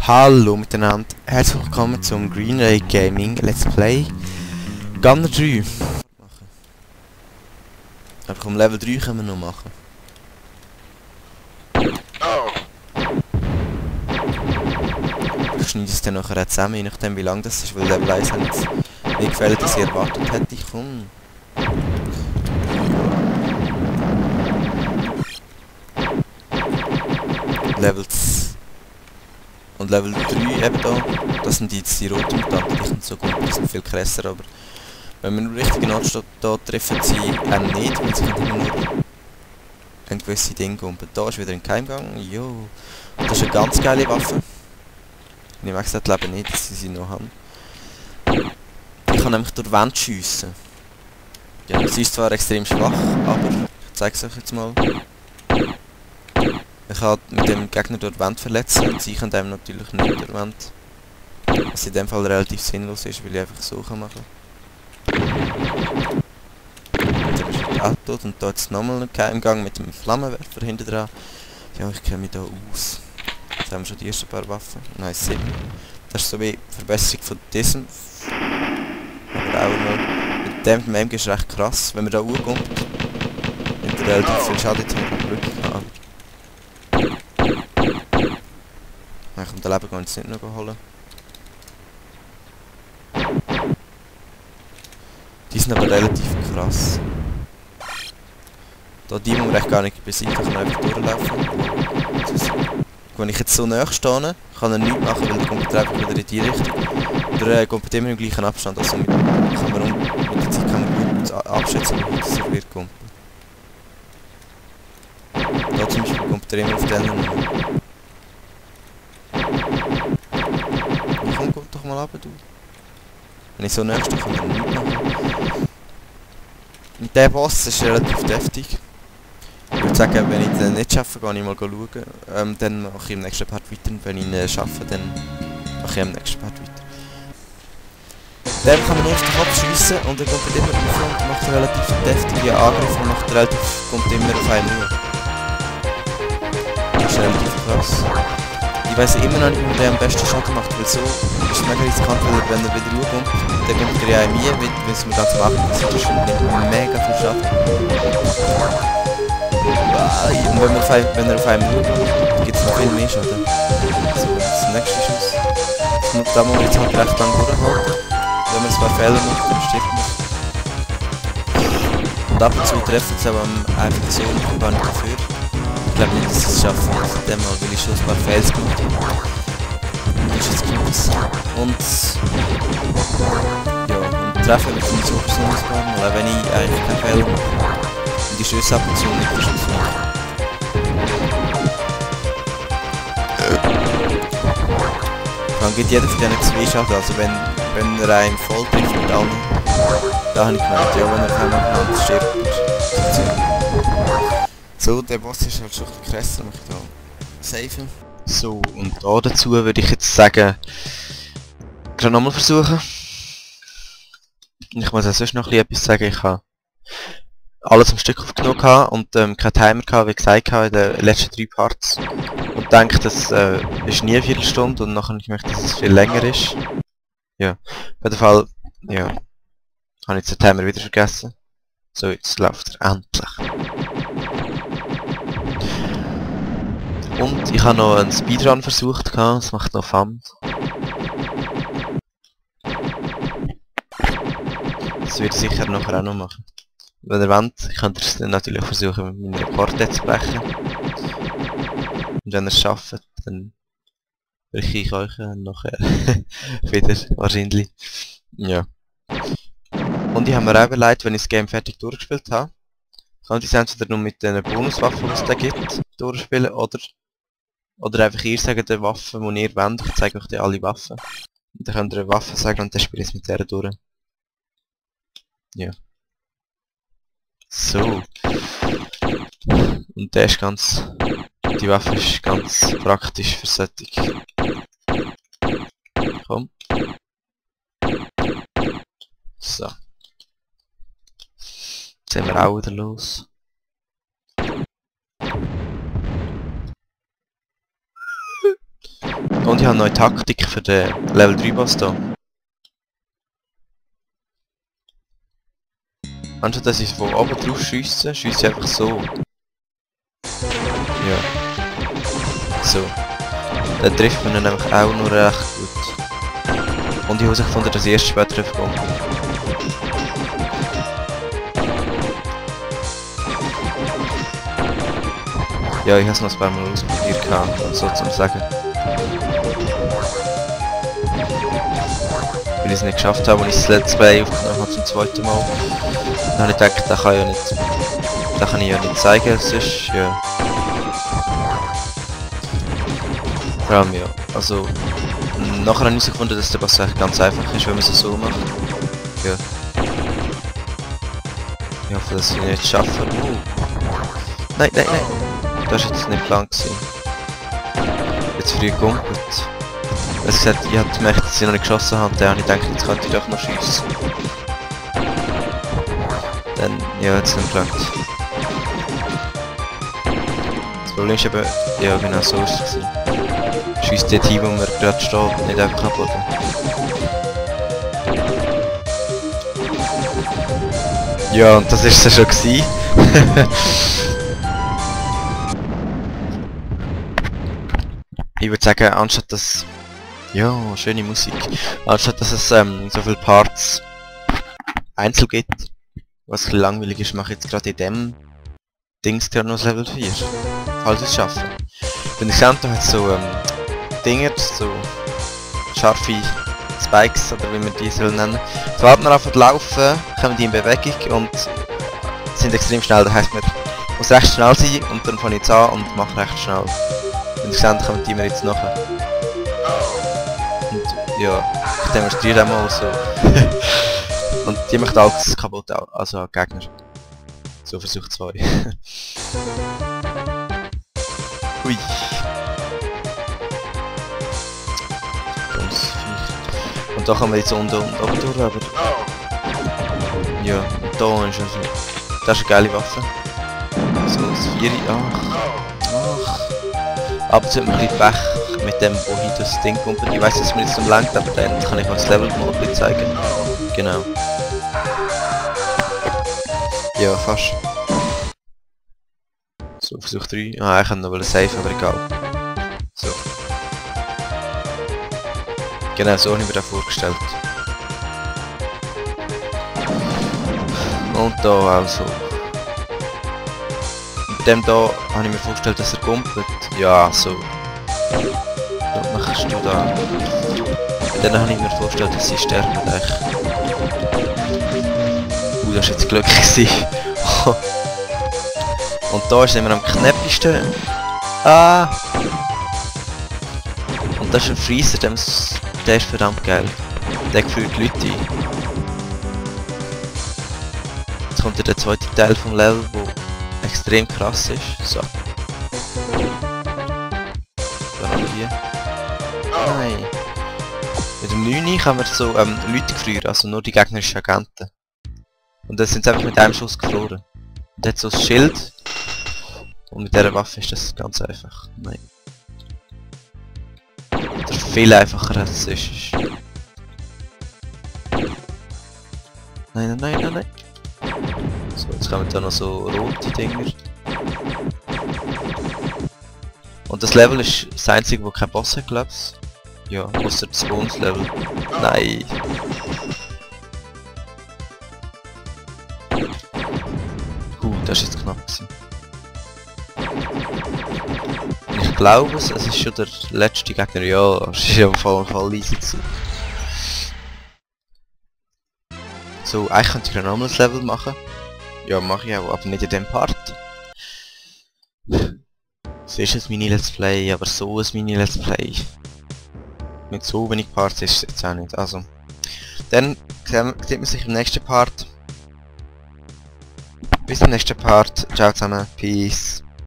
Hallo miteinander, herzlich willkommen zum Green Ray Gaming Let's Play Gunner 3. Aber komm, Level 3 können wir noch machen. Ich schneide es dann nachher auch zusammen, je nachdem wie lang das ist, weil Level 1 hat jetzt mir gefällt, dass ich erwartet hätte. Ich komme. Und Level 3 eben da, das sind jetzt die roten Mutanten, die sind so gut, die sind viel krasser, aber wenn man im richtigen Ort steht, da treffen sie einen nicht, weil sie können immer nur ein gewisse Ding kumpen. Da ist wieder ein Keimgang, jo. Das ist eine ganz geile Waffe. Ich mag das Leben nicht, dass sie sie noch haben. Ich kann nämlich durch die Wand schiessen. Ja, sie ist zwar extrem schwach, aber ich zeige es euch jetzt mal. Ich kann mit dem Gegner durch die Wand verletzen und sie können einem natürlich nicht durch die Wand. Was in dem Fall relativ sinnlos ist, weil ich einfach so machen kann. Und dann ist er auch tot und da jetzt nochmal ein Keimgang mit dem Flammenwerfer hinten dran. Ja, ich kenne mich da aus. Jetzt haben wir schon die ersten paar Waffen. Nein, 7. Das ist so wie Verbesserung von diesem. Aber auch mal. Mit dem MG ist recht krass, wenn man da hochkommt. Mit der relativ viel Schaden jetzt haben wir Glück gehabt. Nein, ich komme den Leben gar nicht noch holen. Die sind aber relativ krass. Da die muss man echt gar nicht besiegen, da kann man einfach durchlaufen. Wenn ich jetzt so nahe stehe, kann er nichts machen, weil der kommt einfach wieder in die Richtung. Oder er kommt immer im gleichen Abstand, also mit der Zeit kann man gut abschätzen, wie das er wird kommen. Da zum Beispiel kommt er immer auf den Nummer. Komm doch mal runter, du. Wenn ich so nahe stehe, kann er nichts machen. Und der Boss ist relativ deftig. Ich würde sagen, wenn ich den nicht schaffe, gehe ich mal schauen. Dann mache ich im nächsten Part weiter. Und wenn ich ihn schaffe, dann mache ich im nächsten Part weiter. Den kann man nur auf den Kopf schiessen und er kommt immer auf und macht relativ deftige Angriffe und kommt immer auf einen Uhr. Das ist relativ krass. Ich weiss immer noch nicht, wie man den am besten Schaden macht, weil so ist es mega riskant, weil wenn er wieder hochkommt, dann kommt er ja in mir, wenn es mir ganz am Anfang ist, das nimmt mega viel Schaden. Und wenn er auf einem hochkommt, gibt es noch viel mehr Schaden. So, das ist der nächste Schuss. Und da muss man jetzt halt recht lang durchhalten. Wenn man 2 Fehler macht, dann stirbt man. Und ab und zu treffen sie aber einfach so und ich gar nicht dafür. Ich glaube nicht, dass sie es schaffen, von dem mal, weil ich schon ein paar Fails gemacht habe. Und das ist jetzt krass. Und ja, und treffen wird nicht so besonders spannend, weil wenn ich eigentlich keinen Fehler mache und die Schüsse ab und zu nicht den Schuss mache. Dann geht jeder von denen 2 Schaden, also wenn er einen voll trifft mit allen, da habe ich gemeint, ja, wenn er keinen macht, stirbt er. So, der Boss ist halt schon ein bisschen krasser, möchte ich da safen. So, und da dazu würde ich jetzt sagen, gerade nochmal versuchen. Ich muss auch sonst noch etwas sagen, ich habe alles am Stück aufgenommen und keinen Timer gehabt, wie gesagt in den letzten 3 Parts. Und denke, das ist nie eine Viertelstunde und nachher ich möchte, dass es viel länger ist. Ja, auf jeden Fall, ja, habe ich jetzt den Timer wieder vergessen. So, jetzt läuft er endlich. Und ich habe noch einen Speedrun versucht, das macht noch Fun. Das würde ich sicher nachher auch noch machen. Wenn ihr wollt, könnt ihr es dann natürlich versuchen, mit meinem Rekord zu brechen. Und wenn ihr es schafft, dann bringe ich euch nachher wieder, wahrscheinlich. Ja. Und ich habe mir auch überlegt, wenn ich das Game fertig durchgespielt habe, kann ich es entweder nur mit den Bonuswaffen, die es da gibt, durchspielen, oder einfach ihr sagt die Waffen, die ihr wollt. Ich zeige euch die alle Waffen. Und dann könnt ihr eine Waffe sagen und dann spiele ich es mit der durch. Ja. So. Und der ist die Waffe ist ganz praktisch für solche. Komm. So. Jetzt sind wir auch wieder los. Und ich habe eine neue Taktik für den Level 3 Boss da. Anstatt dass ich von oben drauf schiesse, schiesse ich einfach so. Ja. So. Dann trifft man ihn einfach auch nur recht gut. Und ich habe herausgefunden, dass ich erst später drauf komme. Ja, ich habe es noch ein paar Mal ausprobiert, so zum Sagen. Weil ich es nicht geschafft habe, als ich das Let's Play aufgenommen habe zum zweiten Mal. Dann habe ich gedacht, das kann ich ja nicht zeigen, sonst, ja. Vor allem, ja. Also, nachher habe ich herausgefunden, dass der Boss eigentlich ganz einfach ist, wenn man es so macht. Ja. Ich hoffe, dass ich nicht schaffe. Nein, nein, nein. Das war jetzt nicht plan gewesen. Jetzt früh gegumpelt. Es gesagt, ich habe gemerkt, dass ich noch nicht geschossen habe, dann habe ich gedacht, jetzt könnte ich doch noch schiessen. Dann, ja, jetzt nicht gelangt. Das Problem ist eben, ja genau so ist es. Schiesst dort hin, wo man gerade steht, nicht einfach am Boden. Ja, und das ist es ja schon gewesen. Ich würde sagen, anstatt dass... Ja, schöne Musik. Anstatt dass es so viele Parts einzeln gibt, was ein bisschen langweilig ist, mache ich jetzt gerade in dem Dings gerade noch Level 4. Falls ich es schaffe. Denn ich sehe, da hat so Dinger, so scharfe Spikes, oder wie man die soll nennen. Sobald wir anfangen zu laufen, kommen die in Bewegung und sind extrem schnell. Das heisst, man muss recht schnell sein und dann fange ich jetzt an und mache recht schnell. Wenn ich sehe, kommen die mir jetzt nachher. Und ja, ich demonstriere einmal so. Und die macht alles kaputt, also Gegner. So Versuch 2. Hui. Und da kann man jetzt unten und oben durch, aber... Ja, und da ist also... Das ist eine geile Waffe. So, das 4. Ach. Aber es hat mir ein bisschen Pech mit dem, wo ich das Ding kumpelt. Ich weiss, dass es mir jetzt zum lenkt, aber dann kann ich mal das Level mal ein bisschen zeigen. Genau. Ja, fast. So, Versuch 3. Ah, ich kann noch safe, aber egal. So. Genau, so habe ich mir das vorgestellt. Und da also. Mit dem da habe ich mir vorgestellt, dass er kumpelt. Ja, so. Was machst du da? Und dann habe ich mir vorgestellt, dass sie sterben. Das war jetzt glücklich. Und da ist immer am knäppigsten. Ah! Und das ist ein Freezer, der ist verdammt geil. Der führt die Leute ein. Jetzt kommt der zweite Teil vom Level, der extrem krass ist. So. Dann haben wir hier. Nein. Mit dem 9 kann man so Leute gefrieren, also nur die gegnerischen Agenten. Und das sind sie einfach mit einem Schuss gefroren. Und der hat so ein Schild. Und mit dieser Waffe ist das ganz einfach. Nein. Das ist viel einfacher als es ist. Nein, nein, nein, nein, nein. So, jetzt kommen da noch so rote Dinger. Und das Level ist das einzige, wo kein Boss hat, glaub's. Ja, außer das Bonus-Level. Nein. Das ist jetzt knapp gewesen. Ich glaube es ist schon der letzte Gegner. Ja, es ist ja voll easy gewesen. So, eigentlich könnte ich ein normales Level machen. Ja, mache ich auch, aber nicht in dem Part. Es ist ein Mini-Let's Play, aber so ein Mini-Let's Play. Mit so wenig Parts ist es jetzt auch nicht. Also, dann sieht man sich im nächsten Part. Bis zum nächsten Part. Ciao zusammen. Peace.